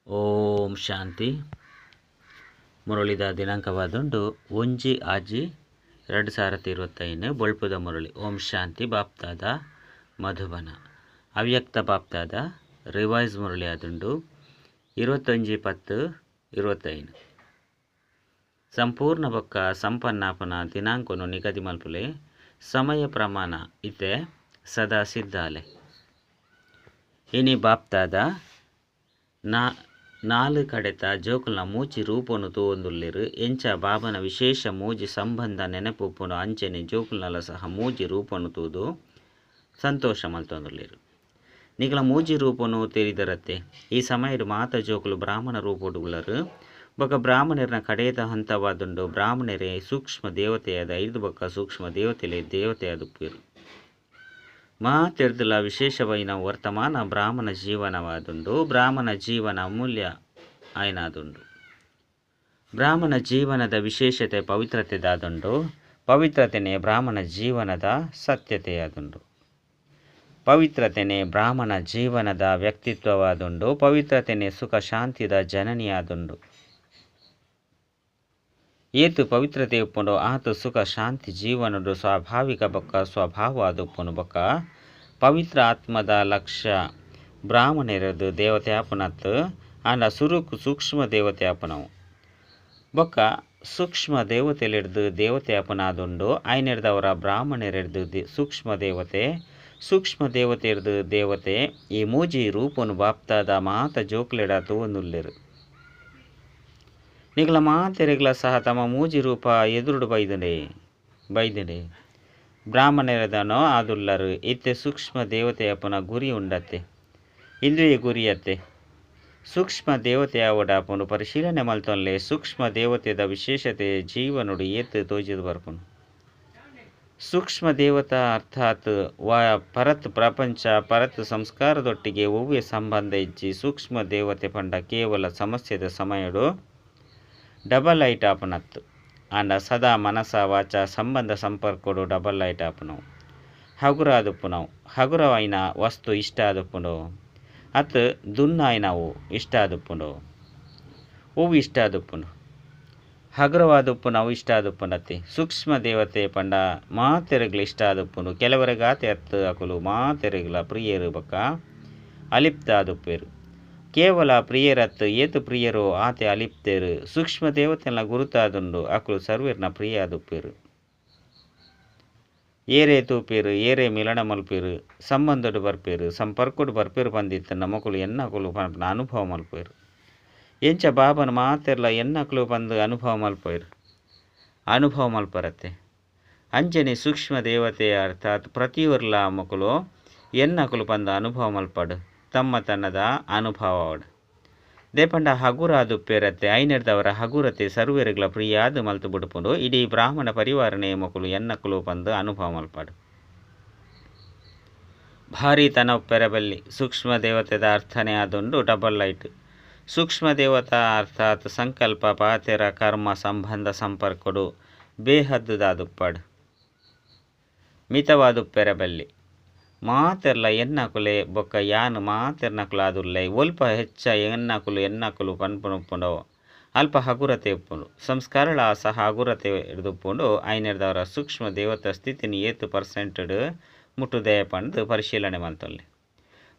ಓಂ ಶಾಂತಿ. ಮುರಳಿದ ದಿನಾಂಕವಾದುಂಡು 1-6-2025 ಬೊಳ್ಪುದ ಮುರಳಿ. ಓಂ ಶಾಂತಿ. ಬಾಪ್ತಾದ ಮಧುಬನ ಅವ್ಯಕ್ತ ಬಾಪ್ತಾದ ರಿವೈಸ್ ಮುರಳಿ ಆದುಂಡು 21-10-25. ಸಂಪೂರ್ಣ ಬೊಕ್ಕ ಸಂಪನ್ನಾಪನ ದಿನಾಂಕನು ನಿಗದಿ ಮಲ್ಪುಲೆ. ಸಮಯ ಪ್ರಮಾಣ ಇತ್ತೆ ಸದಾ ಸಿದ್ಧಾಲೆ. ಇನಿ ಬಾಪ್ತಾದ ನಾಲು ಕಡೆತ ಜೋಕುಲ್ನ ಮೂಜಿ ರೂಪನು ತೂವೊಂದುಲ್ಲೆರ್. ಎಂಚ ಬಾಬನ ವಿಶೇಷ ಮೂಜಿ ಸಂಬಂಧ ನೆನಪುಪ್ಪುನು ಅಂಚನೆ ಜೋಕುಲ್ನಲ ಸಹ ಮೂಜಿ ರೂಪನು ತೂದು ಸಂತೋಷ ಮಲ್ತೊಂದುಲ್ಲೆರ್. ನಿಕಲ ಮೂಜಿ ರೂಪನು ತೆರಿದರತ್ತೆ. ಈ ಸಮಯಡ್ ಮಾತ ಜೋಕುಲು ಬ್ರಾಹ್ಮಣ ರೂಪೊಡು ಉಲ್ಲರ್. ಬೊಕ ಬ್ರಾಹ್ಮಣರ್ನ ಕಡೇತ ಹಂತವಾದುಂಡು. ಬ್ರಾಹ್ಮಣರೇ ಸೂಕ್ಷ್ಮ ದೇವತೆಯಾದ ಐದು ಬೊಕ್ಕ ಸೂಕ್ಷ್ಮ ದೇವತೆಲೇ ದೇವತೆಯಾದುಪ್ಪೆರ್. ಮಾತೆರ್ದಲ ವಿಶೇಷವೈನ ವರ್ತಮಾನ ಬ್ರಾಹ್ಮಣ ಜೀವನವಾದುಂಡು. ಬ್ರಾಹ್ಮಣ ಜೀವನ ಅಮೂಲ್ಯ ಆಯ್ನಾದುಂಡು. ಬ್ರಾಹ್ಮಣ ಜೀವನದ ವಿಶೇಷತೆ ಪವಿತ್ರತೆದಾದುಂಡು. ಪವಿತ್ರತೆನೇ ಬ್ರಾಹ್ಮಣ ಜೀವನದ ಸತ್ಯತೆಯಾದುಂಡು. ಪವಿತ್ರತೆನೇ ಬ್ರಾಹ್ಮಣ ಜೀವನದ ವ್ಯಕ್ತಿತ್ವವಾದುಂಡು. ಪವಿತ್ರತೆನೇ ಸುಖ ಶಾಂತಿದ ಜನನಿಯಾದುಂಡು. ಏತು ಪವಿತ್ರತೆ ಉಪ್ಪುಂಡು ಆತು ಸುಖ ಶಾಂತಿ ಜೀವನಡು ಸ್ವಾಭಾವಿಕ ಬೊಕ್ಕ ಸ್ವಭಾವ ಆದುಪ್ಪುನು. ಬೊಕ್ಕ ಪವಿತ್ರ ಆತ್ಮದ ಲಕ್ಷ್ಯ ಬ್ರಾಹ್ಮಣರದು ದೇವತೆ ಆಪುನತ್ ಆಂಡ ಸುರುಕು ಸೂಕ್ಷ್ಮ ದೇವತೆ ಆಪುನವು. ಬೊಕ್ಕ ಸೂಕ್ಷ್ಮ ದೇವತೆಲೆಡ್ದು ದೇವತೆ ಆಪುನಾದುಂಡು. ಐನೆಡ್ದವರ ಬ್ರಾಹ್ಮಣರೆಡ್ದು ಸೂಕ್ಷ್ಮ ದೇವತೆ, ಸೂಕ್ಷ್ಮ ದೇವತೆರ್ದು ದೇವತೆ. ಈ ಮೂಜಿ ರೂಪನು ಬಾಪ್ತಾದ ಮಾತ ಜೋಕ್ಲೆಡ ತೂವೊಂದುಲ್ಲೆರ್. ನಿಕಲ ಮಾತೆರೆಗ್ಲ ಸಹ ತಮ್ಮ ಮೂಜಿ ರೂಪ ಎದುರುಡು ಬೈದುಂಡೆ ಬೈದುಂಡೆ. ಬ್ರಾಹ್ಮಣರದನೋ ಆದುಲ್ಲರು. ಇತ್ತೆ ಸೂಕ್ಷ್ಮ ದೇವತೆಯಪ್ಪನ ಗುರಿ ಉಂಡತ್ತೆ. ಇಂದುವೆ ಗುರಿಯತ್ತೆ. ಸೂಕ್ಷ್ಮ ದೇವತೆಯಾವಡಾಪುಂಡು ಪರಿಶೀಲನೆ ಮಲ್ತೊನ್ಲೆ. ಸೂಕ್ಷ್ಮ ದೇವತೆದ ವಿಶೇಷತೆ ಜೀವನೊಡು ಏತ್ ತೋಜಿದ್ ಬರ್ಪುಂಡು. ಸೂಕ್ಷ್ಮ ದೇವತಾ ಅರ್ಥಾತ್ ಪರತ್ ಪ್ರಪಂಚ ಪರತ್ ಸಂಸ್ಕಾರದೊಟ್ಟಿಗೆ ಒವ್ವೆ ಸಂಬಂಧ ಇಜ್ಜಿ. ಸೂಕ್ಷ್ಮ ದೇವತೆ ಪಂಡ ಕೇವಲ ಸಮಸ್ಯೆದ ಸಮಯಡು ಡಬಲ್ ಲೈಟ್ ಆಪುನತ್ತು. ಆಂಡ ಸದಾ ಮನಸ ವಾಚ ಸಂಬಂಧ ಸಂಪರ್ಕೊಡು ಡಬಲ್ ಲೈಟ್ ಆಪುನವು. ಹಗುರ ಆದುಪ್ಪುನವು. ಹಗುರವಾಯಿನ ವಸ್ತು ಇಷ್ಟ ಆದುಪ್ಪುಂಡು. ಅತ್ ದುನ್ನಾಯಿನವು ಇಷ್ಟ ಆದುಪ್ಪುಂಡು. ಹೂವು ಇಷ್ಟ ಆದುಪ್ಪುಂಡು. ಹಗುರವಾದುಪ್ಪುನವು ಇಷ್ಟ ಆದುಪ್ಪುಂಡತ್ತೆ. ಸೂಕ್ಷ್ಮ ದೇವತೆ ಪಂಡ ಮಾತೆರೆಗ್ಲ ಇಷ್ಟ ಆದುಪ್ಪುಂಡು. ಕೆಲವರೆಗಾತೆ ಅತ್ತು ಅಕುಲು ಮಾತೆರೆಗ್ಲ ಪ್ರಿಯರು ಬೊಕ್ಕ ಅಲಿಪ್ತ ಆದುಪ್ಪೇರು. ಕೇವಲ ಪ್ರಿಯರತ್ತು ಏತು ಪ್ರಿಯರೋ ಆತೆ ಅಲಿಪ್ತೇರು. ಸೂಕ್ಷ್ಮ ದೇವತೆನ ಗುರುತಾದುಂಡು. ಅಕುಲು ಸರ್ವೇರ್ನ ಪ್ರಿಯ ಆದುಪ್ಪೇರು. ಏರೇ ತೂಪೇರು, ಏರೇ ಮಿಲನ ಮಲ್ಪೇರು, ಸಂಬಂಧಡು ಬರ್ಪೇರು, ಸಂಪರ್ಕಡು ಬರ್ಪೇರು ಪಂದಿತ್ತು ನಮಕುಲು ಎನ್ನಕುಲು ಪನ್ಪುನ ಅನುಭವ ಮಲ್ಪೇರು. ಎಂಚ ಬಾಬನ ಮಾತೆರ್ಲ ಎನ್ನಕುಲು ಪಂದು ಅನುಭವ ಮಲ್ಪೇರು, ಅನುಭವ ಮಲ್ಪರತ್ತೆ. ಅಂಚನೆ ಸೂಕ್ಷ್ಮ ದೇವತೆ ಅರ್ಥಾತ್ ಪ್ರತಿಯೊರ್ಲ ಮಕ್ಕಳು ಎನ್ನಕುಲು ಪಂದು ಅನುಭವ ಮಲ್ಪಡು. ತಮ್ಮ ತನ್ನದ ಅನುಭವವಾಡು. ದೇಪಂಡ ಹಗುರಾದುಪ್ಪೇರತ್ತೆ. ಐನೆಡ್ದವರ ಹಗುರತೆ ಸರ್ವೇರುಗಳ ಪ್ರಿಯಾದ ಮಲ್ತು ಬುಡುಪುಂಡು. ಇಡೀ ಬ್ರಾಹ್ಮಣ ಪರಿವಾರನೇ ಮಕ್ಕಳು ಎನ್ನಕುಲು ಪಂದು ಅನುಭವ ಮಲ್ಪಾಡು. ಭಾರಿ ತನ ಪೆರಬಲ್ಲಿ ಸೂಕ್ಷ್ಮ ದೇವತೆದ ಅರ್ಥನೇ ಆದುಂಡು ಡಬಲ್ ಲೈಟ್. ಸೂಕ್ಷ್ಮ ದೇವತಾ ಅರ್ಥಾತ್ ಸಂಕಲ್ಪ ಪಾತೆರ ಕರ್ಮ ಸಂಬಂಧ ಸಂಪರ್ಕಡು ಬೇಹದ್ದುದಾದುಪ್ಪಾಡು. ಮಿತವಾದುಪ್ಪೆರಬಲ್ಲಿ. ಮಾತೆರ್ಲ ಎನ್ನಕುಲೆ ಬೊಕ್ಕ ಯಾನ್ ಮಾತೆರ್ನಕುಲಾದುಲ್ಲೆ. ಒಲ್ಪ ಹೆಚ್ಚ ಎನ್ನಕುಲು ಎನ್ನಕುಲು ಪನ್ಪುನುಪ್ಪುಂಡು ಅಲ್ಪ ಹಗುರತೆ ಉಪ್ಪುಂಡು. ಸಂಸ್ಕಾರಳ ಸಹ ಹಗುರತೆ ಹಿಡ್ದುಪ್ಪುಂಡು. ಐನೆಡ್ದವರ ಸೂಕ್ಷ್ಮ ದೇವತಾ ಸ್ಥಿತಿನ ಏತು ಪರ್ಸೆಂಟೆಡ್ ಮುಟ್ಟುದೆ ಪಂದು ಪರಿಶೀಲನೆ ಮಲ್ತೊನ್ಲೆ.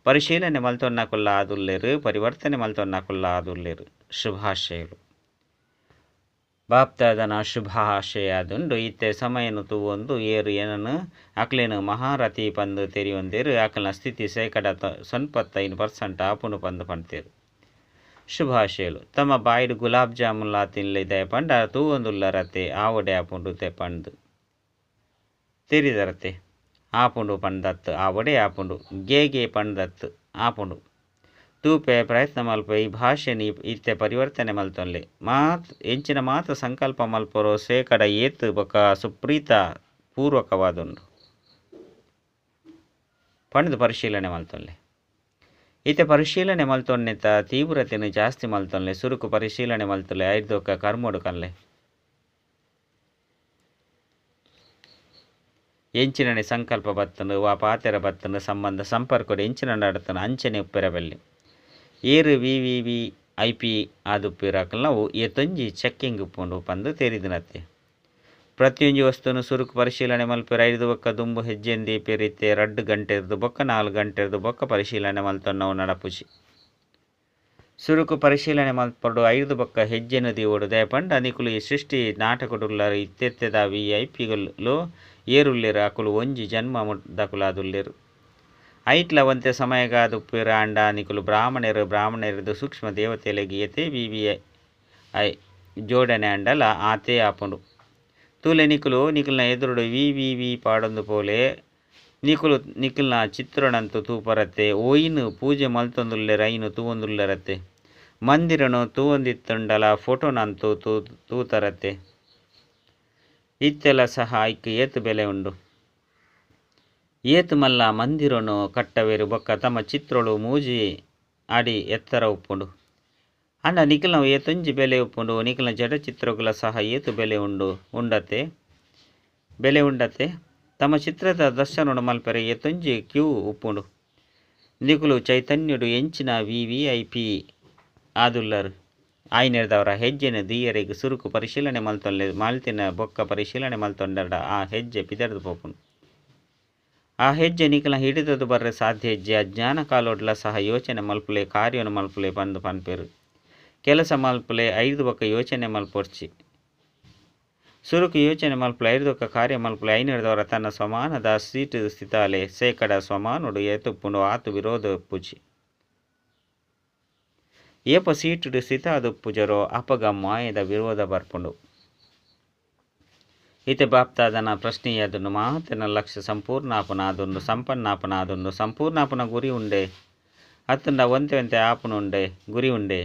ಪರಿಶೀಲನೆ ಮಲ್ತೊನ್ನಕುಲ್ಲ ಆದುಲ್ಲೆರು, ಪರಿವರ್ತನೆ ಮಲ್ತೊನ್ನಕುಲ್ಲ ಆದುಲ್ಲೆರು. ಶುಭಾಶಯಗಳು. ಬಾಪ್ತಾದನ ಶುಭಾಶಯ ಆದುಂಡು. ಇತ್ತೆ ಸಮಯನು ತೂವೊಂದು ಏರು ಏನನು ಅಕ್ಲೇನು ಮಹಾರಥಿ ಪಂದು ತೆರಿಯೊಂದೇರು. ಅಕಲ್ನ ಸ್ಥಿತಿ 95% ಆಪುಂಡು ಪಂದು ಪಂತೇರು. ಶುಭಾಶಯಗಳು. ತಮ್ಮ ಬಾಯಿಡ್ ಗುಲಾಬ್ ಜಾಮೂನ್ಲ ತಿನ್ಲಿದೆ ಪಂಡ ತೂವೊಂದುಲ್ಲರತೆ ಆವಡೆ ಆಪುಂಡು ತೆ ಪಂದು ತೆರಿದರತೆ. ಆಪುಂಡು ಪಂದತ್ತು ಆವಡೆ ಆಪುಂಡು ಗೇಗೆ ಪಂದತ್ತು ಆಪುಂಡು. ತೂಪೆ ಪ್ರಯತ್ನ ಮಲ್ಪೆ. ಈ ಭಾಷೆನಿ ಇತ್ತೆ ಪರಿವರ್ತನೆ ಮಲ್ತೊನ್ಲೆ. ಮಾತ್ ಎಂಚಿನ ಮಾತ ಸಂಕಲ್ಪ ಮಲ್ಪರೋ ಶೇಕಡ ಏತ್ ಬೊಕ್ಕ ಸುಪ್ರೀತ ಪೂರ್ವಕವಾದುಂಡು ಪಂಡ್ದು ಪರಿಶೀಲನೆ ಮಲ್ತೊನ್ಲೆ. ಇತ್ತೆ ಪರಿಶೀಲನೆ ಮಲ್ತೊನ್ನೆತ ತೀವ್ರತೆನು ಜಾಸ್ತಿ ಮಲ್ತೊನ್ಲೆ. ಸುರುಕು ಪರಿಶೀಲನೆ ಮಲ್ತೊನ್ಲೆ. ಐರ್ದೊಕ್ಕ ಕರ್ಮೊಡು ಕನ್ಲೆ. ಎಂಚಿನನೆ ಸಂಕಲ್ಪ ಬತ್ತನು ವಾ ಪಾತೆರ ಬತ್ತನು ಸಂಬಂಧ ಸಂಪರ್ಕೊಡು ಎಂಚಿನ ನಡತನು ಅಂಚನೆ ಉಪ್ಪೆರಬಲ್ಲಿ. ಏರು V V V I P ಆದುಪ್ಪೆರಾಕಲ್ನವು ಏತೊಂಜಿ ಚೆಕ್ಕಿಂಗ್ ಉಪ್ಪುಂಡು ಪಂದ್ ತೆರಿದಿನತ್ತೆ. ಪ್ರತಿಯೊಂಜಿ ವಸ್ತುನು ಸುರುಕು ಪರಿಶೀಲನೆ ಮಲ್ಪೆರ್ ಐದು ಬೊಕ್ಕ ದುಂಬು ಹೆಜ್ಜೆನ್ ದೀಪೆರ್. ಇತ್ತೆ 2 ಗಂಟೆರ್ದ್ ಬೊಕ್ಕ 4 ಗಂಟೆರ್ದ್ ಬೊಕ್ಕ ಪರಿಶೀಲನೆ ಮಲ್ತೊನ್ನವು ನಡಪುಜಿ. ಸುರುಕು ಪರಿಶೀಲನೆ ಮಲ್ಪೊಡು, ಐದು ಬೊಕ್ಕ ಹೆಜ್ಜೆನ್ ದೀವೊಡು. ದಯಪಂಡ ನಿಕುಲು ಈ ಸೃಷ್ಟಿ ನಾಟಕಡುಲ್ಲರ್. ಇತ್ತೆತ್ತೆದ ವಿ I ಪಿಗಳು ಏರುಲ್ಲೆರ್ ಅಕುಲು ಒಂಜಿ ಜನ್ಮ ದಕುಲಾದುಲ್ಲೆರ್. ಐಟ್ಲ ಒಂತೆ ಸಮಯಗಾದುಪ್ಪೆರ್. ಆಂಡ ನಿಕುಲು ಬ್ರಾಹ್ಮಣರು, ಬ್ರಾಹ್ಮಣೆರ್ದ್ ಸೂಕ್ಷ್ಮ ದೇವತೆಲೆಗ್ ಏತೇ ವಿ ವಿ I ಜೋಡಣೆ ಆಂಡಲ ಆತೇ ಆಪುಂಡು. ತೂಲೆ ನಿಕುಲು ನಿಕಲ್ನ ಎದುರುಡು ವಿ ವಿ ವಿ ಪಾಡೊಂದು ಪೋಲೆ. ನಿಕುಲು ನಿಕಲ್ನ ಚಿತ್ರಣಂತು ತೂಪರತ್ತೆ. ಒಯಿನ್ ಪೂಜೆ ಮಲ್ತೊಂದುಲ್ಲೆರ್ ಐನ್ ತೂವೊಂದುಲ್ಲೆರತ್ತೆ. ಮಂದಿರನು ತೂವೊಂದಿತ್ತುಂಡಲ ಫೋಟೋನಂತು ತೂತರತ್ತೆ. ಇತ್ತೆಲ ಸಹ ಐಕ್ ಏತ್ ಬೆಲೆ ಉಂಡು. ಏತ್ ಮಲ್ಲ ಮಂದಿರನು ಕಟ್ಟವೆರ್ ಬೊಕ್ಕ ತಮ್ಮ ಚಿತ್ರಳು 3 ಅಡಿ ಎತ್ತರ ಉಪ್ಪುಂಡು. ಆಂಡ ನಿಕಲ್ನ ಏತೊಂಜಿ ಬೆಲೆ ಉಪ್ಪುಂಡು. ನಿಕಲ್ನ ಜಡ ಚಿತ್ರಗಳ ಸಹ ಏತು ಬೆಲೆ ಉಂಡು ಉಂಡತೆ ಬೆಲೆ ಉಂಡತೆ. ತಮ್ಮ ಚಿತ್ರದ ದರ್ಶನವನ್ನು ಮಲ್ಪೆರೆ ಏತೊಂಜಿ ಕ್ಯೂ ಉಪ್ಪುಂಡು. ನಿಕುಲು ಚೈತನ್ಯಡು ಎಂಚಿನ ವಿ ವಿ I P ಆದುಲ್ಲರ್. ಆಯ್ನೆರ್ದವರ ಹೆಜ್ಜೆನ ದೀಯರೆಗ್ ಸುರುಕು ಪರಿಶೀಲನೆ ಮಲ್ತೊನ್ಲೆ. ಮಲ್ತಿನ ಬೊಕ್ಕ ಪರಿಶೀಲನೆ ಮಲ್ತೊಂಡರ್ಡ ಆ ಹೆಜ್ಜೆ ಪಿದರ್ದು ಪೋಪುಂಡು. ಆ ಹೆಜ್ಜೆ ನಿಕಲ್ನ ಹಿಡಿತದ ಬರ್ರೆ ಸಾಧ್ಯ ಹೆಜ್ಜೆ. ಅಜ್ಞಾನ ಕಾಲೋಡ್ಲ ಸಹ ಯೋಚನೆ ಮಲ್ಪುಲೆ ಕಾರ್ಯನು ಮಲ್ಪುಲೆ ಪಂದ್ ಪನ್ಪೆರ್. ಕೆಲಸ ಮಲ್ಪುಲೆ ಐದು ಬೊಕ್ಕ ಯೋಚನೆ ಮಲ್ಪೊಡ್ಚಿ. ಸುರುಕು ಯೋಚನೆ ಮಲ್ಪುಲೆ ಐದು ಬೊಕ್ಕ ಕಾರ್ಯ ಮಲ್ಪುಲೆ. ಐನೆರ್ದವರ ತನ್ನ ಸಮಾನದ ಸೀಟು ಸ್ಥಿತಾಲೆ ಶೇಕಡ ಸಮಾನೋಡು ಏತುಪ್ಪುಂಡು ಆತು ವಿರೋಧ ಉಪ್ಪುಜಿ. ಏಪ ಸೀಟುಡು ಸ್ಥಿತಾದುಪ್ಪುಜರೋ ಅಪಗ ಮಾಯದ ವಿರೋಧ ಬರ್ಪುಂಡು. ಇತ್ತೆ ಬಾಪ್ತಾದನ ಪ್ರಶ್ನೆಯಾದುಂಡು. ಮಾತನ ಲಕ್ಷ್ಯ ಸಂಪೂರ್ಣಾಪನ ಆದುಂಡು, ಸಂಪನ್ನಾಪನ ಆದುಂಡು. ಸಂಪೂರ್ಣಾಪನ ಗುರಿ ಉಂಡೆ ಅತ್ತಂಡ ಒಂತೆ ಒಂತೆ ಆಪುನುಂಡೆ ಗುರಿ ಉಂಡೆ.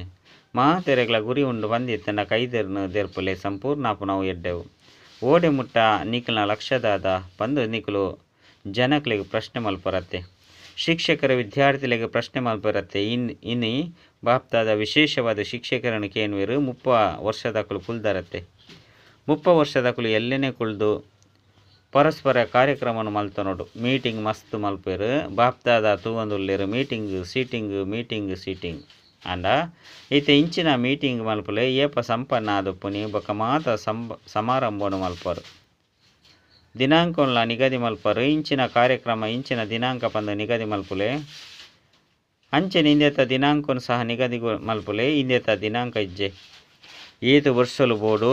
ಮಾತೆರೆಗ್ಲ ಗುರಿ ಉಂಡು ಬಂದಿತ್ತಂಡ ಕೈದೆರ್ನು ದೆರ್ಪುಲೆ ಸಂಪೂರ್ಣಾಪನವು ಎಡ್ಡೆವು. ಓಡೆ ಮುಟ್ಟ ನಿಕಲ್ನ ಲಕ್ಷ್ಯದಾದ ಪಂದು ನಿಕುಲು ಜನಕ್ಲೆಗ್ ಪ್ರಶ್ನೆ ಮಲ್ಪರತ್ತೆ. ಶಿಕ್ಷಕರ ವಿದ್ಯಾರ್ಥಿಲೆಗ್ ಪ್ರಶ್ನೆ ಮಲ್ಪರತ್ತೆ. ಇನಿ ಬಾಪ್ತಾದ ವಿಶೇಷವಾದ ಶಿಕ್ಷಕರನ್ನು ಕೇನ್ವೆರು. 30 ವರ್ಷದಕುಲು ಕುಲ್ದರತ್ತೆ. 30 ವರ್ಷದಕುಲು ಎಲ್ಲೆನೆ ಕುಲ್ದು ಪರಸ್ಪರ ಕಾರ್ಯಕ್ರಮವನ್ನು ಮಲ್ತೊನೊಡು. ಮೀಟಿಂಗ್ ಮಸ್ತ್ ಮಲ್ಪೆರು. ಬಾಪ್ತಾದ ತೂವೊಂದುಲ್ಲೆರ್ ಮೀಟಿಂಗ್ ಸೀಟಿಂಗ್ ಮೀಟಿಂಗ್ ಸೀಟಿಂಗ್. ಆಂಡ ಇತ್ತೆ ಇಂಚಿನ ಮೀಟಿಂಗ್ ಮಲ್ಪುಲೆ ಏಪ ಸಂಪನ್ನ ಆದುಪ್ಪುನಿ ಬೊಕ್ಕ ಮಾತ ಸಮಾರಂಭವನ್ನು ಮಲ್ಪರು. ದಿನಾಂಕನ್ಲ ನಿಗದಿ ಮಲ್ಪರು. ಇಂಚಿನ ಕಾರ್ಯಕ್ರಮ ಇಂಚಿನ ದಿನಾಂಕ ಪಂದು ನಿಗದಿ ಮಲ್ಪುಲೆ. ಅಂಚನೆ ಇಂದೆತ ದಿನಾಂಕನ್ ಸಹ ನಿಗದಿ ಮಲ್ಪುಲೆ. ಇಂದೆತ ದಿನಾಂಕ ಇಜ್ಜೆ ಏತು ವರ್ಷಲು ಬೋಡು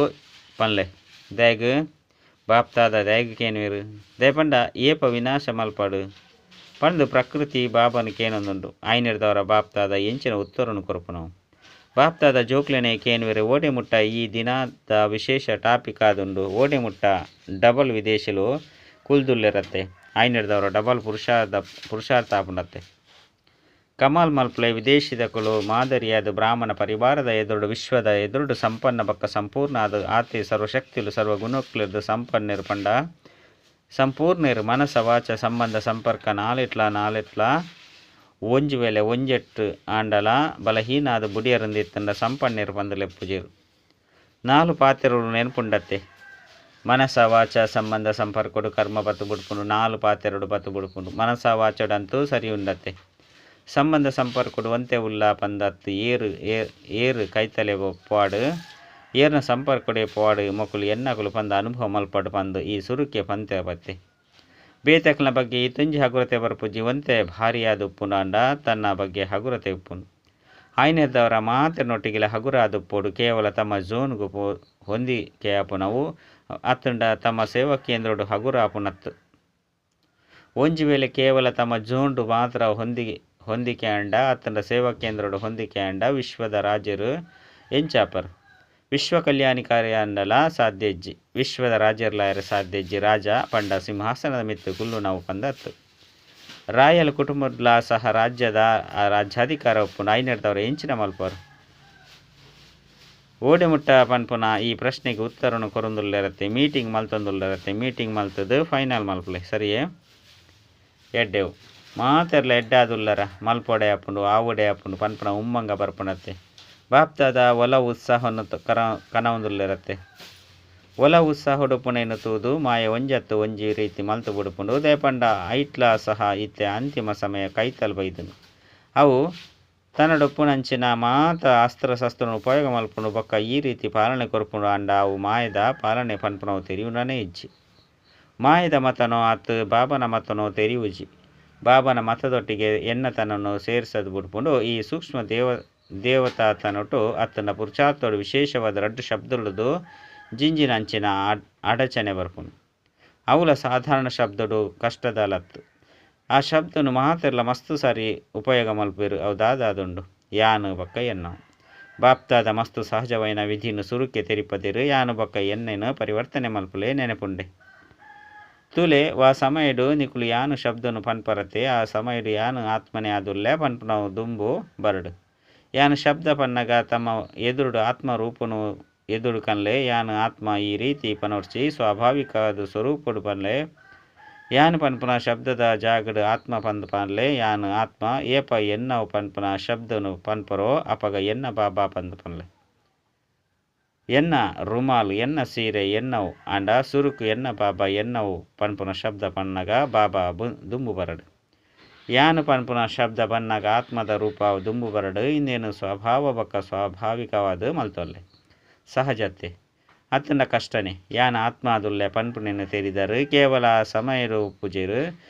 ಪನ್ಲೆ. ದಾಯಗ್ ಬಾಪ್ತಾದ ದಾಯಗ್ ಕೇನ್ವೆರು. ದಯಪಂಡ ಏಪ ವಿನಾಶ ಮಲ್ಪಡು ಪಂದು ಪ್ರಕೃತಿ ಬಾಬನ ಕೇನೊಂದುಂಡು. ಆಯ್ನೆರ್ದವರ ಬಾಪ್ತಾದ ಎಂಚಿನ ಉತ್ತರನು ಕೊರ್ಪುನವು. ಬಾಪ್ತಾದ ಜೋಕ್ಲೆನೆ ಕೇನ್ವೆರು. ಓಡೆ ಮುಟ್ಟ ಈ ದಿನದ ವಿಶೇಷ ಟಾಪಿಕ್ ಆದುಂಡು. ಓಡೆ ಮುಟ್ಟ ಡಬಲ್ ವಿದೇಶಲು ಕುಲ್ದುಲ್ಲೆರತ್ತೆ. ಆಯ್ನೆರ್ದವರ ಡಬಲ್ ಪುರುಷಾರ್ಥ ಆಪುಂಡತ್ತೆ. ಕಮಾಲ್ ಮಲ್ಪುಲೆ ವಿದೇಶಿದಕುಲು ಮಾದರಿಯಾದ ಬ್ರಾಹ್ಮಣ ಪರಿವಾರದ ಎದುರುಡು ವಿಶ್ವದ ಎದುರುಡು ಸಂಪನ್ನ ಬೊಕ್ಕ ಸಂಪೂರ್ಣ ಆದ ಆತೆ ಸರ್ವಶಕ್ತಿಲು ಸರ್ವಗುಣಕ್ಲೆರ್ದ್ ಸಂಪನ್ನೆರು ಪಂಡ ಸಂಪೂರ್ಣರು ಮನಸ ವಾಚ ಸಂಬಂಧ ಸಂಪರ್ಕ ನಾಲೆಟ್ಲ ನಾಲೆಟ್ಲ ಒಂಜಿ ವೇಳೆ ಒಂಜೆಟ್ಟು ಆಂಡಲ ಬಲಹೀನಾದ ಬುಡಿಯರಂದಿತ್ತಂಡ ಸಂಪನ್ನೆರು ಪಂದ್ ಲೆಪ್ಪುಜೆರು. 4 ಪಾತೆರಲು ನೆನಪುಂಡತ್ತೆ. ಮನಸ ವಾಚ ಸಂಬಂಧ ಸಂಪರ್ಕಡು ಕರ್ಮ ಬತ್ತು ಬುಡ್ಪುಂಡು. 4 ಪಾತೆರಡು ಬತ್ತು ಬುಡ್ಪುಂಡು. ಮನಸ ವಾಚಡಂತೂ ಸರಿ ಉಂಡತ್ತೆ. ಸಂಬಂಧ ಸಂಪರ್ಕಡು ಒಂತೆ ಉಲ್ಲ ಪಂದತ್ತು ಏರು ಏರು ಕೈತಲೆ ಪೋವಾಡು ಏರ್ನ ಸಂಪರ್ಕಡೆ ಪೋವಾಡು ಮೊಕುಲು ಎನ್ನಕುಲು ಪಂದ ಅನುಭವ ಮಲ್ಪಡು ಪಂದು ಈ ಸುರುಕೆ ಪಂತೆ ಬತ್ತೆ. ಬೇತಕ್ನ ಬಗ್ಗೆ ಈ ತುಂಜಿ ಹಗುರತೆ ಬರ್ಪುಜಿ. ಒಂತೆ ಭಾರಿಯಾದ ಉಪ್ಪುಂಡು ಅಂಡ ತನ್ನ ಬಗ್ಗೆ ಹಗುರತೆ ಉಪ್ಪುಂಡು. ಆಯ್ನೆದವರ ಮಾತಿನೊಟ್ಟಿಗೆಲ ಹಗುರ ಆದುಪ್ಪೋಡು. ಕೇವಲ ತಮ್ಮ ಝೋನ್ಗು ಹೊಂದಿಕೆ ಆಪುನವು ಅತ್ತಂಡ ತಮ್ಮ ಸೇವಾ ಕೇಂದ್ರಡು ಹಗುರ ಆಪುನತ್ತು. ಒಂಜಿ ವೇಳೆ ಕೇವಲ ತಮ್ಮ ಝೋನ್ಡು ಮಾತ್ರ ಹೊಂದಿಕೆ ಅಂಡ ಅತ್ತಂಡ ಸೇವಾ ಕೇಂದ್ರಡು ಹೊಂದಿಕೆ ಅಂಡ ವಿಶ್ವದ ರಾಜರು ಎಂಚಾಪರ್. ವಿಶ್ವ ಕಲ್ಯಾಣಿಕಾರಿ ಅಂಡಲ ಸಾಧ್ಯ ಇಜ್ಜಿ. ವಿಶ್ವದ ರಾಜರ್ಲಾಯರ ಸಾಧ್ಯ ಇಜ್ಜಿ. ರಾಜ ಪಂಡ ಸಿಂಹಾಸನದ ಮಿತ್ತು ಕುಲ್ಲು ನಾವು ಪಂದತ್ತು. ರಾಯಲ್ ಕುಟುಂಬದ್ಲ ಸಹ ರಾಜ್ಯದ ರಾಜ್ಯಾಧಿಕಾರ ಉಪ್ಪುಂಡು. ಐನೆರ್ದವರ ಎಂಚಿನ ಮಲ್ಪರು. ಓಡೆ ಮುಟ್ಟ ಪನ್ಪುನ ಈ ಪ್ರಶ್ನೆಗೆ ಉತ್ತರನು ಕೊರೊಂದುಲ್ಲೆರತ್ತೆ. ಮೀಟಿಂಗ್ ಮಲ್ತೊಂದುಲ್ಲೆರತ್ತೆ. ಮೀಟಿಂಗ್ ಮಲ್ತದು ಫೈನಲ್ ಮಲ್ಪುಲೆ ಸರಿಯೇ ಎಡ್ಡೆವು. ಮಾತೆರ್ಲ ಎಡ್ಡಾದುಲ್ಲರ ಮಲ್ಪೊಡೆ ಆಪುಂಡು ಆವೊಡೆ ಆಪುಂಡು ಪನ್ಪುನ ಉಮ್ಮಂಗ ಬರ್ಪುನತ್ತೆ. ಬಾಪ್ತಾದ ಒಲ ಉತ್ಸಾಹವನ್ನು ಕನವೊಂದುಲ್ಲೆರತ್ತೆ. ಒಲ ಉತ್ಸಾಹೊಡು ಪುಣೆನು ತೂದು ಮಾಯ ಒಂಜತ್ತು ಒಂಜಿ ರೀತಿ ಮಲ್ತು ಬುಡುಪುಂಡು. ದಯಪಂಡ ಐಟ್ಲ ಸಹ ಇತ್ತೆ ಅಂತಿಮ ಸಮಯ ಕೈತಲ್ ಬೈದುಂಡು. ಅವು ತನ್ನಡೊಪ್ಪುನಂಚಿನ ಮಾತ ಅಸ್ತ್ರ ಶಸ್ತ್ರನು ಉಪಯೋಗ ಮಲ್ಪುಂಡು ಬೊಕ್ಕ ಈ ರೀತಿ ಪಾಲನೆ ಕೊರ್ಪುಂಡು ಆಂಡ ಅವು ಮಾಯದ ಪಾಲನೆ ಪನ್ಪುನವು ತೆರಿಯುನನೇ ಇಜ್ಜಿ. ಮಾಯದ ಮತನೋ ಆತ್ ಬಾಬನ ಮತನೋ ತೆರಿಯುಜಿ. ಬಾಬನ ಮತದೊಟ್ಟಿಗೆ ಎನ್ನತನನ್ನು ಸೇರಿಸದು ಬಿಡ್ಪುಂಡು. ಈ ಸೂಕ್ಷ್ಮ ದೇವತಾತನೊಟು ಅತ್ತಂಡ ಪುರುಷಾರ್ಥೋಡು ವಿಶೇಷವಾದ ರಡ್ಡು ಶಬ್ದಲುದು ಜಿಂಜಿನಂಚಿನ ಅಡಚಣೆ ಬರ್ಪುಂಡು. ಅವುಲ ಸಾಧಾರಣ ಶಬ್ದಡು ಕಷ್ಟದಲತ್ತು. ಆ ಶಬ್ದನು ಮಾತೆರ್ಲ ಮಸ್ತು ಸಾರಿ ಉಪಯೋಗ ಮಲ್ಪೇರು. ಅವು ದಾದಾದುಂಡು ಯಾನು ಬೊಕ್ಕ ಎನ್ನ ಬಾಪ್ತಾದ ಮಸ್ತು ಸಹಜವೈನ ವಿಧಿನ ಸುರುಕೆ ತೆರಿಪದಿರು. ಯಾನು ಬೊಕ್ಕ ಎನ್ನೆನು ಪರಿವರ್ತನೆ ಮಲ್ಪುಲೆ ನೆನಪುಂಡೆ ತುಲೆ ವಾ ಸಮಯಡು ನಿಕುಲು ಯಾನು ಶಬ್ದನು ಪನ್ಪರತೆ ಆ ಸಮಯಡು ಯಾನು ಆತ್ಮನೆ ಆದುಲ್ಲೆ ಪನ್ಪುನವು ದುಂಬು ಬರಡು. ಯಾನು ಶಬ್ದ ಪನ್ನಗ ತಮ್ಮ ಎದುರುಡು ಆತ್ಮ ರೂಪನು ಎದುರು ಕನ್ಲೆ ಯಾನು ಆತ್ಮ ಈ ರೀತಿ ಪನೋರ್ಚಿ ಸ್ವಾಭಾವಿಕ ಸ್ವರೂಪಡು ಪನ್ಲೆ. ಯಾನು ಪನ್ಪುನ ಶಬ್ದದ ಜಾಗಡು ಆತ್ಮ ಪಂದ್ ಪನ್ಲೆ. ಯಾನು ಆತ್ಮ ಏಪ ಎನ್ನವು ಪನ್ಪುನ ಶಬ್ದನು ಪನ್ಪರೋ ಅಪಗ ಎನ್ನ ಬಾಬಾ ಪಂದ್ ಪನ್ಲೆ. ಎನ್ನ ರುಮಾಲ್ ಎನ್ನ ಸೀರೆ ಎನ್ನವು ಆಂಡ ಸುರುಕು ಎನ್ನ ಬಾಬಾ ಎನ್ನವು ಪನ್ಪುನ ಶಬ್ದ ಪನ್ನಗ ಬಾಬಾ ದುಂಬು ಬರಡು. ಯಾನು ಪನ್ಪುನ ಶಬ್ದ ಬನ್ನಗ ಆತ್ಮದ ರೂಪ ದುಂಬು ಬರಡು. ಇಂದೇನು ಸ್ವಭಾವ ಬೊಕ್ಕ ಸ್ವಾಭಾವಿಕವಾದ ಮಲ್ತೊಲ್ಲೆ ಸಹಜತೆ ಅತ್ತಂಡ ಕಷ್ಟನೇ. ಯಾನ ಆತ್ಮಾದುಲ್ಲೆ ಪನ್ಪುನೆನು ತೆರಿದರು ಕೇವಲ ಸಮಯಡು ಪೂಜೆರು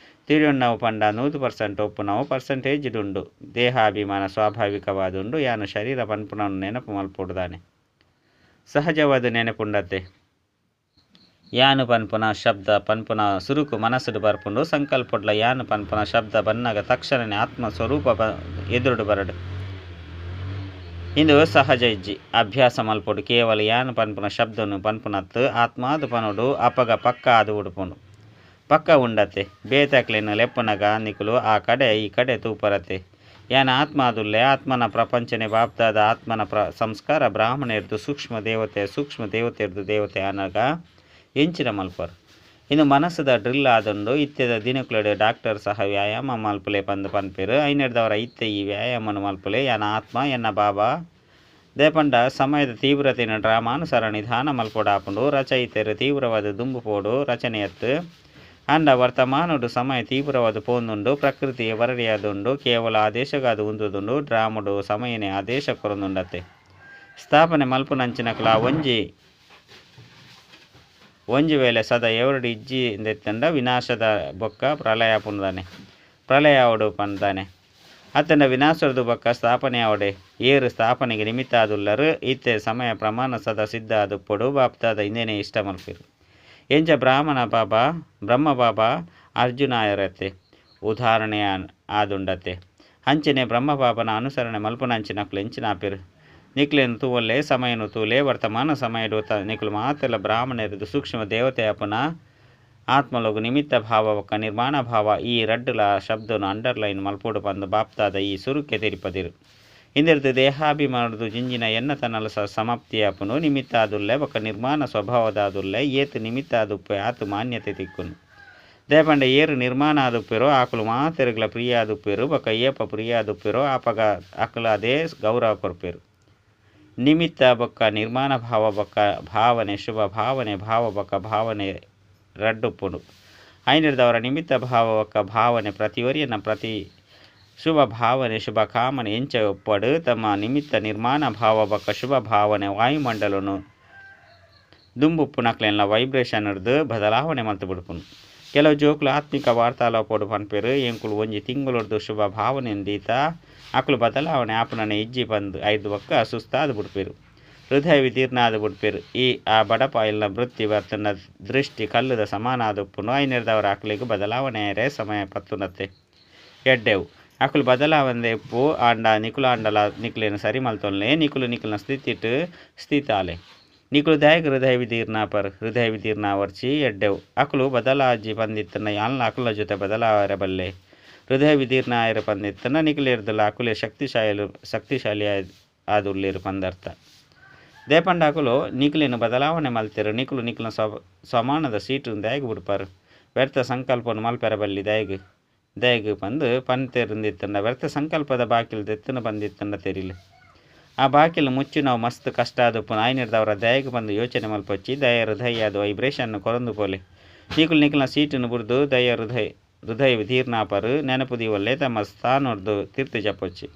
ತಿಳಿಯೊಣ್ಣವು ಪಂಡ 100% ಒಪ್ಪುನವು ಪರ್ಸೆಂಟೇಜ್ ಉಂಡು. ದೇಹಾಭಿಮಾನ ಸ್ವಾಭಾವಿಕವಾದುಂಡು. ಯಾನು ಶರೀರ ಪನ್ಪುನವನ್ನು ನೆನಪು ಮಲ್ಪೊಡುದಾನೆ ಸಹಜವಾದ ನೆನಪುಂಡತೆ. ಯಾನು ಪನ್ಪುನ ಶಬ್ದ ಪನ್ಪುನ ಸುರುಕು ಮನಸ್ಸುಡು ಬರ್ಪುಂಡು. ಸಂಕಲ್ಪೊಡ್ಲ ಯಾನು ಪನ್ಪುನ ಶಬ್ದ ಬನ್ನಗ ತಕ್ಷಣನೇ ಆತ್ಮ ಸ್ವರೂಪ ಎದುರುಡು ಬರಡು. ಇಂದು ಸಹಜ ಇಜ್ಜಿ ಅಭ್ಯಾಸ ಮಲ್ಪೊಡು. ಕೇವಲ ಯಾನು ಪನ್ಪುನ ಶಬ್ದನು ಪನ್ಪುನತ್ತು ಆತ್ಮಾದು ಪನೋಡು ಅಪಗ ಪಕ್ಕ ಅದು ಉಡುಪುಂಡು ಪಕ್ಕ ಉಂಡತೆ. ಬೇತಕ್ಲೆನ ಲೆಪ್ಪುನಗ ನಿಕುಲು ಆ ಕಡೆ ಈ ಕಡೆ ತೂಪರತೆ. ಯಾನ ಆತ್ಮಾದುಲ್ಲೆ ಆತ್ಮನ ಪ್ರಪಂಚನೆ ಬಾಪ್ತಾದ ಆತ್ಮನ ಸಂಸ್ಕಾರ ಬ್ರಾಹ್ಮಣೆರ್ದು ಸೂಕ್ಷ್ಮ ದೇವತೆ ಸೂಕ್ಷ್ಮ ದೇವತೆರ್ದು ದೇವತೆ ಆನಗ ಎಂಚಿನ ಮಲ್ಪರು. ಇನ್ನು ಮನಸ್ಸುದ ಡ್ರಿಲ್ ಆದುಂಡು. ಇತ್ತೆದ ದಿನಕ್ಲೆಡ್ ಡಾಕ್ಟರ್ ಸಹ ವ್ಯಾಯಾಮ ಮಲ್ಪುಲೆ ಪಂದ್ ಪನ್ಪೆರು. ಐನೆಡ್ದವರ ಇತ್ತೆ ಈ ವ್ಯಾಯಾಮನು ಮಲ್ಪುಲೆ. ಯಾನ ಆತ್ಮ ಎನ್ನ ಬಾಬಾ ದೇಪಂಡ ಸಮಯದ ತೀವ್ರತೆಯನ್ನು ಡ್ರಾಮಾನುಸಾರ ನಿಧಾನ ಮಲ್ಪೊಡಾಪುಂಡು. ರಚಯಿತೆರು ತೀವ್ರವಾದ ದುಂಬು ಪೋಡು ರಚನೆಯತ್ತು ಆಂಡ ವರ್ತಮಾನಡು ಸಮಯ ತೀವ್ರವಾದ ಪೋಂದುಂಡು. ಪ್ರಕೃತಿ ವರರಿಯಾದುಂಡು. ಕೇವಲ ಆದೇಶಗಾದ ಉಂದುದುಂಡು. ಡ್ರಾಮಡು ಸಮಯನೇ ಆದೇಶ ಕೊರೊಂದುಂಡತೆ. ಸ್ಥಾಪನೆ ಮಲ್ಪುನಂಚಿನಕಲ ಒಂಜಿ ಒಂಜಿ ವೇಳೆ ಸದಾ ಎವರಡು ಇಜ್ಜಿ ಎಂದೆತ್ತಂಡ ವಿನಾಶದ ಬೊಕ್ಕ ಪ್ರಳಯ ಪುಂದಾನೆ ಪ್ರಳಯ ಅವಡು ಪಂದಾನೆ ಅತ್ತಂಡ ವಿನಾಶದ ಬೊಕ್ಕ ಸ್ಥಾಪನೆ ಅವಡೆ ಏರು ಸ್ಥಾಪನೆಗೆ ನಿಮಿತ್ತ ಆದುಲ್ಲರು. ಇತ್ತೆ ಸಮಯ ಪ್ರಮಾಣ ಸದಾ ಸಿದ್ಧ ಅದು ಪೊಡು ಬಾಪ್ತಾದ ಇಂದೇನೆ ಇಷ್ಟ ಮಲ್ಪಿರು. ಎಂಚ ಬ್ರಾಹ್ಮಣ ಬಾಬಾ ಬ್ರಹ್ಮ ಬಾಬಾ ಅರ್ಜುನಾಯರತೆ ಉದಾಹರಣೆ ಆದುಂಡತೆ. ಅಂಚನೆ ಬ್ರಹ್ಮ ಬಾಬನ ಅನುಸರಣೆ ಮಲ್ಪುನಂಚಿನಕ್ಲು ಎಂಚಿನಾಪಿರು. ನಿಕ್ಲೇನು ತೂವಲ್ಲೆ ಸಮಯನು ತೂಲೆ ವರ್ತಮಾನ ಸಮಯಡು ನಿಕ್ಲು ಮಾತೆಲ್ಲ ಬ್ರಾಹ್ಮಣರದು ಸೂಕ್ಷ್ಮ ದೇವತೆ ಅಪನ ಆತ್ಮಲೋಗ ನಿಮಿತ್ತ ಭಾವ ಬೊಕ್ಕ ನಿರ್ಮಾಣ ಭಾವ ಈ ರಡ್ಡುಲ ಶಬ್ದನು ಅಂಡರ್ಲೈನ್ ಮಲ್ಪೋಡು ಪಂದು ಬಾಪ್ತಾದ ಈ ಸುರುಕೆ ತೆರಿಪದಿರು. ಇಂದಿರ್ದು ದೇಹಾಭಿಮಾನದು ಜಿಂಜಿನ ಎನ್ನ ತನ್ನಲ ಸಮಾಪ್ತಿಯಾಪನು. ನಿಮಿತ್ತ ಆದುಲ್ಲೆ ಬೊಕ್ಕ ನಿರ್ಮಾಣ ಸ್ವಭಾವದಾದುಲ್ಲೆ ಏತು ನಿಮಿತ್ತ ಆದುಪ್ಪೆ ಆತು ಮಾನ್ಯತೆ ತಿಕ್ಕುನು. ದೇಪಂಡ ಏರು ನಿರ್ಮಾಣ ಆದುಪ್ಪೆರೋ ಆಕಲು ಮಾತೆರುಗ್ಲ ಪ್ರಿಯ ಆದುಪ್ಪೆರು ಬೊಕ್ಕ ಏಪ ಪ್ರಿಯ ಆದುಪ್ಪೆರೋ ಆಪಗ ಅಕಲು ಅದೇ ಗೌರವ ಕೊರ್ಪೆರು. ನಿಮಿತ್ತ ಬೊಕ್ಕ ನಿರ್ಮಾಣ ಭಾವ ಬೊಕ್ಕ ಭಾವನೆ ಶುಭ ಭಾವನೆ ಭಾವ ಬೊಕ್ಕ ಭಾವನೆ ರಡ್ಡುಪ್ಪುಂಡು. ಐನೆಡ್ದವರ ನಿಮಿತ್ತ ಭಾವ ಬೊಕ್ಕ ಭಾವನೆ ಪ್ರತಿಯೊರಿಯನ ಪ್ರತಿ ಶುಭ ಭಾವನೆ ಶುಭ ಕಾಮನೆ ಎಂಚ ಒಪ್ಪಡು ತಮ್ಮ ನಿಮಿತ್ತ ನಿರ್ಮಾಣ ಭಾವ ಬೊಕ್ಕ ಶುಭ ಭಾವನೆ ವಾಯುಮಂಡಲನು ದುಂಬುಪ್ಪುನಕ್ಲೆಲ್ಲ ವೈಬ್ರೇಷನ್ ಹಿಡ್ದು ಬದಲಾವಣೆ ಮಲ್ತು ಬಿಡ್ಪುಂಡು. ಕೆಲವು ಜೋಕುಲು ಆತ್ಮಿಕ ವಾರ್ತಾಲಾಪೋಡು ಪನ್ಪೆರು ಎಂಕುಲು ಒಂಜಿ ತಿಂಗುಲೊಡ್ದು ಶುಭ ಭಾವನೆ ದೀತ ಅಕುಲು ಬದಲಾವಣೆ ಆಪುನನೆ ಇಜ್ಜಿ ಪಂದು ಐದು ಬೊಕ್ಕ ಸುಸ್ತಾದ ಬಿಡ್ಪೆರು ಹೃದಯ ವಿದೀರ್ಣ ಆದ ಬಿಡ್ಪೆರು. ಈ ಆ ಬಡಪಾಯಿಲ್ನ ವೃತ್ತಿ ಬರ್ತನ ದೃಷ್ಟಿ ಕಲ್ಲುದ ಸಮಾನ ಆದುಪ್ಪುನು. ಐನೆರ್ದವರ ಅಕ್ಲೆಗ್ ಬದಲಾವಣೆ ಆಯರೆ ಸಮಯ ಪತ್ತುನತ್ತೆ ಎಡ್ಡೆವು. ಅಕುಲು ಬದಲಾವಣೆ ಇಪ್ಪು ಆಂಡ ನಿಕುಲು ಆಂಡಲ ನಿಕ್ಲೇನು ಸರಿ ಮಲ್ತೊನ್ಲೆ. ನಿಕುಲು ನಿಕುಲ್ನ ಸ್ಥಿತಿಟ್ ಸ್ಥಿತಾಲೆ ನಿಕುಲು ದಾಯಕ ಹೃದಯ ವಿದೀರ್ಣ ಪರ್ ಹೃದಯ ವಿದೀರ್ಣ ವರ್ಚಿ ಎಡ್ಡೆವು. ಅಕುಲು ಬದಲಾಜಿ ಪಂದಿತ್ತನ ಯಾನ್ಲ ಅಕುಲ ಜೊತೆ ಬದಲಾವರೆ ಬಲ್ಲೆ. ಹೃದಯ ವಿದೀರ್ಣ ಆಯರ ಪಂದಿತ್ತನ ನಿಕುಲೇರ್ದಲ ಅಕುಲೆ ಶಕ್ತಿಶಾಲಿ ಆದುಲ್ಲೇರು ಪಂದರ್ಥ. ದೇಪಂಡ ಅಕುಲು ನಿಕುಲೇನು ಬದಲಾವಣೆ ಮಲ್ತೆರು. ನಿಕುಲು ನಿಕುಲ್ನ ಸಮಾನದ ಸೀಟು ದಾಯಗ ಬಿಡ್ಪಾರು. ವ್ಯರ್ಥ ಸಂಕಲ್ಪನು ಮಲ್ಪೆರ ಬಲ್ಲಿ ದಾಯಗ ದಾಯಗ ಪಂದು ಪಂತೆರುಂದಿತ್ತಂಡ ವ್ಯರ್ಥ ಸಂಕಲ್ಪದ ಬಾಕಿಲ್ ದೆತ್ತನ ಬಂದಿತ್ತಂಡ ತೆರಿಲು. ಆ ಬಾಕಿಲು ಮುಚ್ಚು ನಾವು ಮಸ್ತ್ ಕಷ್ಟ ಆದಪ್ಪು ಆಯ್ನಿರ್ದವರ ದಯಗೆ ಬಂದು ಯೋಚನೆ ಮಲ್ಪೊಚ್ಚಿ ದಯ ಹೃದಯ ಅದು ವೈಬ್ರೇಷನ್ ಕೊರಂದು ಪೋಲೆ. ನಿಕುಲು ನಿಕುಲ್ನ ಸೀಟನ್ನು ಬುಡ್ದು ದಯ ಹೃದಯ ಹೃದಯ ವಿದೀರ್ಣಾಪರು ನೆನಪು ದೀವಲ್ಲೆ ತಮ್ಮ ಸ್ಥಾನೊಡ್ದು ತೀರ್ಥ ಜಪೊಚ್ಚಿ.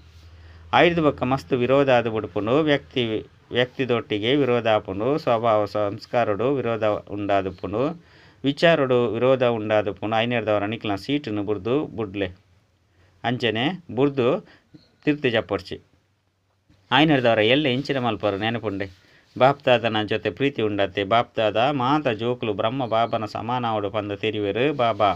ಐರ್ದ್ ಬೊಕ್ಕ ಮಸ್ತ್ ವಿರೋಧ ಆದ್ ಬುಡ್ಪುಂಡು. ವ್ಯಕ್ತಿ ವ್ಯಕ್ತಿದೊಟ್ಟಿಗೆ ವಿರೋಧ ಆಪುಂಡು. ಸ್ವಭಾವ ಸಂಸ್ಕಾರಡು ವಿರೋಧ ಉಂಡಾದುಪ್ಪುಂಡು. ವಿಚಾರಡು ವಿರೋಧ ಉಂಡಾದುಪ್ಪುಂಡು. ಐನೆರ್ದವರ ನಿಕ್ಲ ಸೀಟುನು ಬುಡ್ದು ಬುಡ್ಲೆ. ಅಂಚನೆ ಬುಡ್ದು ತಿರ್ತ್ ಜಪ್ಪೊಡ್ಚಿ. ಆಯ್ನೆರ್ದವರ ಎಲ್ಲೆ ಇಂಚಿನ ಮಲ್ಪರು ನೆನಪುಂಡೆ. ಬಾಪ್ದಾದನ ಜೊತೆ ಪ್ರೀತಿ ಉಂಡತ್ತೆ. ಬಾಪ್ದಾದ ಮಾತ ಜೋಕುಲು ಬ್ರಹ್ಮ ಬಾಬನ ಸಮಾನ ಆವೊಡು ಪಂದ್ ತೆರಿವೆರ್. ಬಾಬಾ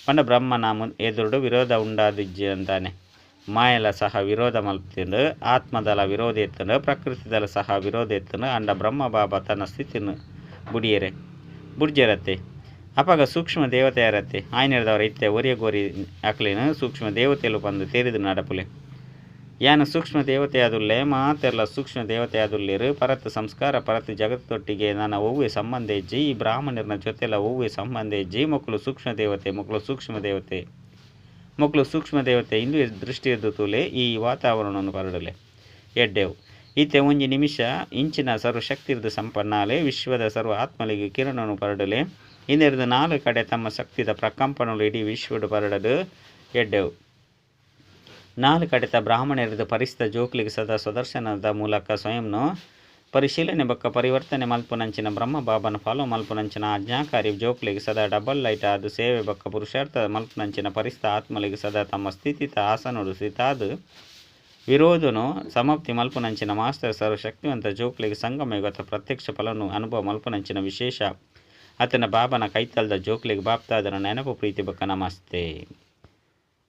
ಪಂಡ ಬ್ರಹ್ಮನ ಎದುರುಡು ವಿರೋಧ ಉಂಡಾದಿಜ್ಜಿ ಅಂತಾನೆ. ಮಾಯೆಲ ಸಹ ವಿರೋಧ ಮಲ್ತಿಂಡ್, ಆತ್ಮದಲ ವಿರೋಧ ಇತ್ತಂಡ್, ಪ್ರಕೃತಿದಲ ಸಹ ವಿರೋಧ ಇತ್ತಂಡ್. ಅಂಡ ಬ್ರಹ್ಮ ಬಾಬಾ ತನ್ನ ಸ್ಥಿತಿನ ಬುಡಿಯರೆ ಬುಡ್ಜರತ್ತೆ. ಅಪಗ ಸೂಕ್ಷ್ಮ ದೇವತೆಯರತ್ತೆ. ಆಯ್ನೆರ್ದವರ ಇತ್ತೆ ಒರಿಯ ಗೋರಿ ಅಕ್ಲೇನು ಸೂಕ್ಷ್ಮ ದೇವತೆಲು ಪಂದ್ ತೆರಿದು ನಡಪುಲೆ. ಯಾನ್ ಸೂಕ್ಷ್ಮ ದೇವತೆಯಾದುಲ್ಲೆ, ಮಾತೆರ್ಲ ಸೂಕ್ಷ್ಮ ದೇವತೆಯಾದುಲ್ಲೆರ್. ಪರತ್ ಸಂಸ್ಕಾರ ಪರತ್ ಜಗತ್ತೊಟ್ಟಿಗೆ ನನ ಒವ್ವೆ ಸಂಬಂಧ ಇಜ್ಜಿ. ಈ ಬ್ರಾಹ್ಮಣರ್ನ ಜೊತೆಲ ಒವ್ವೆ ಸಂಬಂಧ ಇಜ್ಜಿ. ಮೊಕುಲು ಸೂಕ್ಷ್ಮ ದೇವತೆ, ಮೊಕುಲು ಸೂಕ್ಷ್ಮ ದೇವತೆ, ಮೊಕುಲು ಸೂಕ್ಷ್ಮ ದೇವತೆ. ಇಂದು ದೃಷ್ಟಿಯದ್ದು ತೂಲೆ, ಈ ವಾತಾವರಣವನ್ನು ಪರಡಲೆ. ಎಡ್ಡೆವು. ಇತ್ತೆ ಒಂಜಿ ನಿಮಿಷ ಇಂಚಿನ ಸರ್ವಶಕ್ತಿರ್ದು ಸಂಪನ್ನಾಲೆ ವಿಶ್ವದ ಸರ್ವ ಆತ್ಮಲಿಗೆ ಕಿರಣನು ಪರಡಲೆ. ಇಂದೆರ್ದು ನಾಲ್ ಕಡೆ ತಮ್ಮ ಶಕ್ತಿದ ಪ್ರಕಂಪನಲು ಇಡೀ ವಿಶ್ವಡು ಪರಡದು. ಎಡ್ಡೆವು. ನಾಲ್ ಕಡೆತ ಬ್ರಾಹ್ಮಣರ್ದು ಪರಿಸ್ತ ಜೋಕ್ಲಿಗೆ ಸದಾ ಸ್ವದರ್ಶನದ ಮೂಲಕ ಸ್ವಯಂನು ಪರಿಶೀಲನೆ ಬೊಕ್ಕ ಪರಿವರ್ತನೆ ಮಲ್ಪುನಂಚಿನ ಬ್ರಹ್ಮ ಬಾಬನ ಫಾಲೋ ಮಲ್ಪುನಂಚಿನ ಆಜ್ಞಾಕಾರಿ ಜೋಕ್ಲಿಗೆ ಸದಾ ಡಬಲ್ ಲೈಟ್ ಆದ್ ಸೇವೆ ಬೊಕ್ಕ ಪುರುಷಾರ್ಥ ಮಲ್ಪುನಂಚಿನ ಪರಿಸ್ತ ಆತ್ಮಲಿಗೆ ಸದಾ ತಮ್ಮ ಸ್ಥಿತಿತ ಆಸನೋಡು ಸ್ಥಿತಾದ್ ವಿರೋಧನು ಸಮಾಪ್ತಿ ಮಲ್ಪುನಂಚಿನ ಮಾಸ್ಟರ್ ಸರ್ವಶಕ್ತಿವಂತ ಜೋಕ್ಲಿಗೆ ಸಂಗಮಯುಗತ ಪ್ರತ್ಯಕ್ಷ ಫಲನು ಅನುಭವ ಮಲ್ಪುನಂಚಿನ ವಿಶೇಷ ಆತನ ಬಾಬನ ಕೈತಲ್ದ ಜೋಕ್ಲಿಗೆ ಬಾಪ್ತಾದನ ನೆನಪು ಪ್ರೀತಿ ಬೊಕ್ಕ ನಮಸ್ತೆ.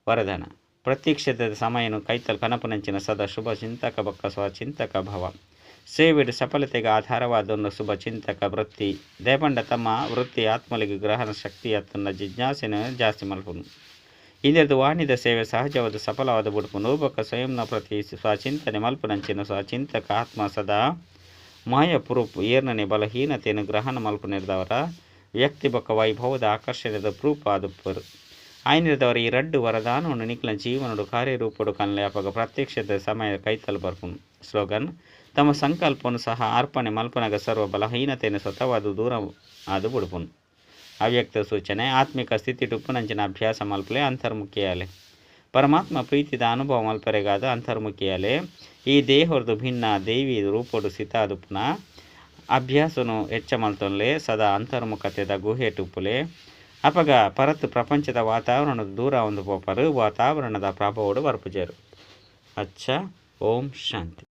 ವರದಾನ. ಪ್ರತ್ಯಕ್ಷದ ಸಮಯನು ಕೈತಲ್ ಕನಪುನಂಚಿನ ಸದಾ ಶುಭ ಚಿಂತಕ ಬೊಕ್ಕ ಸ್ವಚಿಂತಕ ಭವ. ಸೇವೆಡ್ ಸಫಲತೆಗೆ ಆಧಾರವಾದ ಶುಭ ಚಿಂತಕ ವೃತ್ತಿ. ದೇಪಂಡ ತಮ್ಮ ವೃತ್ತಿ ಆತ್ಮಲಿಗೆ ಗ್ರಹಣ ಶಕ್ತಿ ಅತ್ತನ್ನ ಜಿಜ್ಞಾಸೆನ ಜಾಸ್ತಿ ಮಲ್ಪುನು. ಇಂದೆರ್ದು ವಾಣಿದ ಸೇವೆ ಸಹಜವಾದ ಸಫಲವಾದ ಬುಡ್ಪುನು. ಬೊಕ್ಕ ಸ್ವಯಂನ ಪ್ರತಿ ಸ್ವಚಿಂತನೆ ಮಲ್ಪುನಂಚಿನ ಸ್ವಚಿಂತಕ ಆತ್ಮ ಸದಾ ಮಾಯ ಪ್ರೂಫ್ ಏರ್ನನೆ ಬಲಹೀನತೆಯನ್ನು ಗ್ರಹಣ ಮಲ್ಪುನಿರ್ದವರ ವ್ಯಕ್ತಿ ಬೊಕ್ಕ ವೈಭವದ ಆಕರ್ಷಣೆದ ಪ್ರೂಫ್ ಆದುಪ್ಪರು. ಆಯ್ನಿರ್ದವರ ಈ ರಡ್ಡು ವರದಾನವನ್ನು ನಿಕ್ಲ ಜೀವನಡು ಕಾರ್ಯರೂಪಡು ಕನ್ಲೆ. ಅಪಗ ಪ್ರತ್ಯಕ್ಷದ ಸಮಯ ಕೈತಲ್ ಬರ್ಪುನು. ಸ್ಲೋಗನ್. ತಮ್ಮ ಸಂಕಲ್ಪವನ್ನು ಸಹ ಅರ್ಪಣೆ ಮಲ್ಪುನಗ ಸರ್ವ ಬಲಹೀನತೆಯನ್ನು ಸ್ವತಃವಾದ ದೂರ ಆದು ಬುಡ್ಪುನು. ಅವ್ಯಕ್ತ ಸೂಚನೆ. ಆತ್ಮಿಕ ಸ್ಥಿತಿ ಉಪ್ಪುನಂಚಿನ ಅಭ್ಯಾಸ ಮಲ್ಪಲೆ, ಅಂತರ್ಮುಖಿಯಾಲೆ. ಪರಮಾತ್ಮ ಪ್ರೀತಿದ ಅನುಭವ ಮಲ್ಪರೆಗಾದ ಅಂತರ್ಮುಖಿಯಾಲೆ. ಈ ದೇಹರ್ದು ಭಿನ್ನ ದೇವಿ ರೂಪಡು ಸ್ಥಿತಾದುಪ್ಪುನ ಅಭ್ಯಾಸನು ಹೆಚ್ಚ ಮಲ್ತೊನ್ಲೆ. ಸದಾ ಅಂತರ್ಮುಖತೆದ ಗುಹೆ ಉಪ್ಪುಲೆ. ಅಪಗ ಪರತ್ ಪ್ರಪಂಚದ ವಾತಾವರಣದ ದೂರ ಒಂದು ಪೋಪರು ವಾತಾವರಣದ ಪ್ರಭಾವಡು ಬರ್ಪುಜರು. ಅಚ್ಚ, ಓಂ ಶಾಂತಿ.